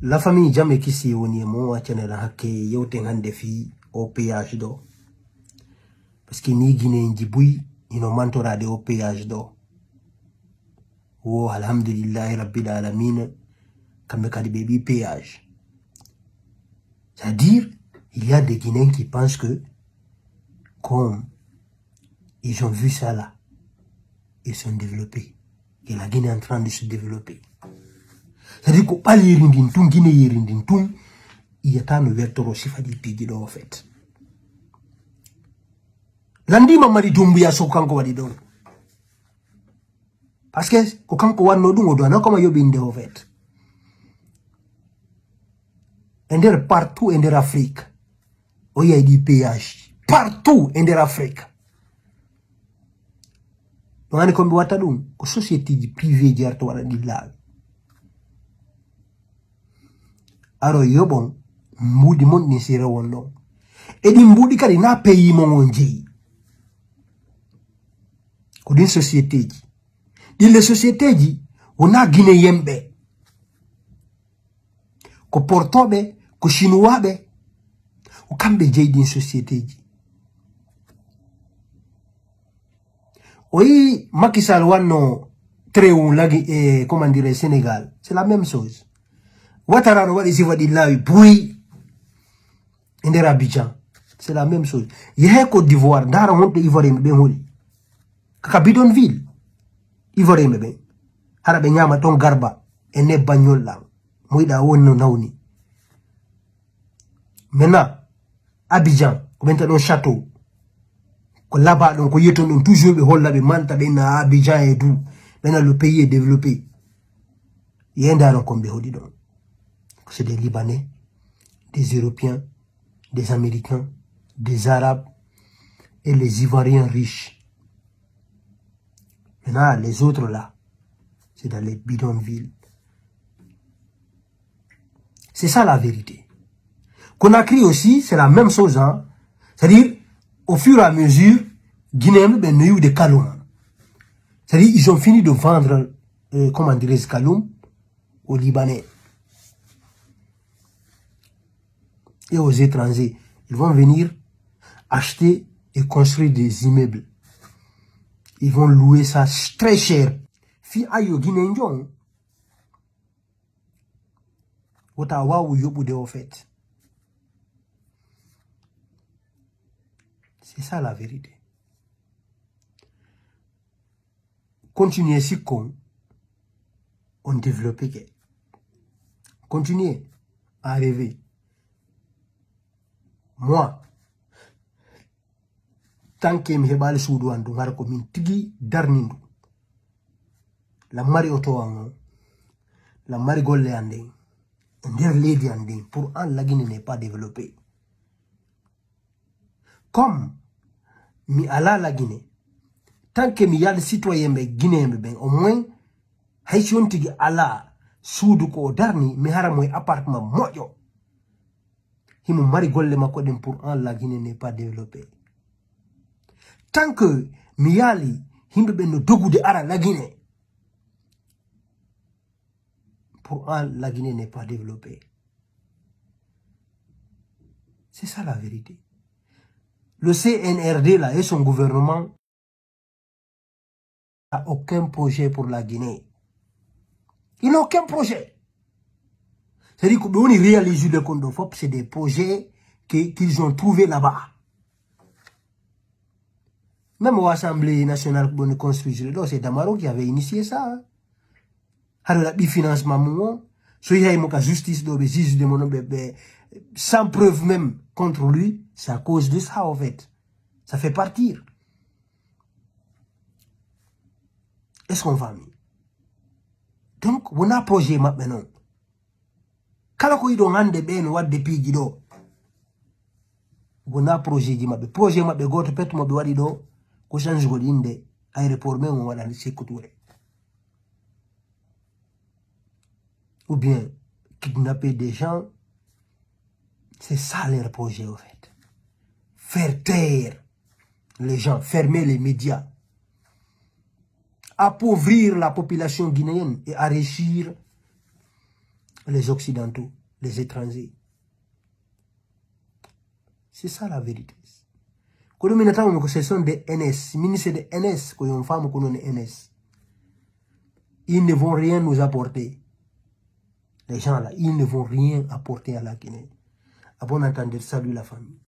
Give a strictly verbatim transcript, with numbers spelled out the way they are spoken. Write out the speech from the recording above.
La famille, jam e kisiyee woni e mon, accanee lan hakke, yewten hannde fii oo péage ɗoo. Parce que nii Guinéen ji buy hino mantoraade oo péage ɗoo. Wo, alhamdulillahi rabbil alamina, kamɓe kadi ɓe ɓii péage. C'est-à-dire, il y a des Guinéens qui pensent que, comme ils ont vu ça là, ils sont développés. Et la Guinée est en train de se développer. C'est-à-dire ko ɓaleeri ndin tun, Guinéyeeri ndin tun, yiyataa no wertoroo sifa ɗii piiji ɗoo, au fait. Lanndii Mamadi Doumbouya, so ko kanko waɗi ɗon. Parce que ko kanko wannoo ɗun, o duwanaa ko ma yoɓinde, au fait. E nder partout e nder Afrique, o yi'ay ɗii péage partout e nder Afrique. Ɗun anndi ko ɓe watta ɗun, ko société ji privé ji arta waɗa ɗin laawi. Aro yoɓon mbuuɗi mon ɗin si rewon ɗon. E ɗin mbuuɗi kadi naa pays mon on jeyi. Ko ɗin société ji. Ɗin le société ji wonaa Guinéen ɓe. Ko portooɓe, ko sinuwaaɓe, ko kamɓe jeyi ɗin société ji. O yi Macky Sall wanno Tréou lagi e, comment dire, Sénégal. C'est la même chose. Ouattara no waɗi sifa ɗi laawi buy e nder Abidjan. C'est la même chose. Yehe Côte d'Ivoire, ndaara honto Ivoirien ɓe holi. Kaka bidonville. Ivoirien ɓe ɓen. Hara ɓe ñaama ton garba e nebban ñolɗan. Mo yiɗa woni no nawni. Maintenant, Abidjan, ko ɓen ta ɗon château. Ko laba ɗon, ko yetton ɗon, toujours ɓe holla ɓe manta ɓen na Abidjan et tout. Ɓen na le pays est développé. Yenda ɗon kon ɓe hoɗi ɗon. C'est des Libanais, des Européens, des Américains, des Arabes et les Ivoiriens riches. Maintenant, les autres là, c'est dans les bidonvilles. C'est ça la vérité. Conakry aussi, c'est la même chose, hein. C'est-à-dire, au fur et à mesure, Guinéens, ben, nous, des Kaloum. C'est-à-dire, ils ont fini de vendre, euh, comment dirais-je, Kaloum aux Libanais et aux étrangers. Ils vont venir acheter et construire des immeubles. Ils vont louer ça ch-, très cher. Fi ayo Guinéen jon, wota waawu yoɓude, au fait. C'est ça la vérité. Continuez sikkon on développé ke. Continuez à rêver. Moi, tant que mi heɓaali suudu an ndun, hara ko min tigi darni ndu. Lan mari oto an on, lan mari golle an ɗen, e nder leydi an ndin, pour an, la Guinée n'est pas développée. Comme mi alaa la Guinée, tant que mi yi'aali citoyen ɓe Guinéen ɓe ɓen, au moins, hay si on tigi alaa suudu ko o darni, mi hara mo e appartement moƴƴo. Himo mari golle makko ɗen, pour an, la Guinée n'est pas développée. Tant que mi yi'aali yimɓe ɓen no dogude ara la Guinée, pour an, la Guinée n'est pas développée. C'est ça la vérité. Le C N R D là et son gouvernement n'a aucun projet pour la Guinée. Il n'a aucun projet. C'est-à-dire que ɓe woni réaliser le compte de fop, c'est des projets que, qu'ils ont trouvé là-bas. Même l'Assemblée nationale que ɓe woni construire ɗo, c'est Damaro qui avait initié ça, hein. Hara la ɓi financement mum on, so yahay mo ka justice ɗo, ɓe juge de mo ɗon, ɓe, ɓe, sans preuve même contre lui, c'est à cause de ça, en fait. Ça fait partir. Est-ce qu'on va mieux? Donc, wona projet maɓɓe non. Kala ko yiɗon hannde ɓe no waɗde piiji ɗo. Wona projet ji maɓɓe. Projet maɓɓe gooto pet mo ɓe waɗi ɗo, ko changugol innde aéroport men on waɗande Sékou Touré. Ou bien kidnapper des gens, c'est ça leur projet, au fait. Faire taire les gens, fermer les médias, appauvrir la population guinéenne et enrichir les Occidentaux, les étrangers. C'est ça la vérité. Ko ɗum mi natama ko ce sont des N S, ministre de N S, ko yon femme ko non N S. Ils ne vont rien nous apporter. Les gens là, ils ne vont rien apporter à la Guinée. À bon entendeur, salut la famille.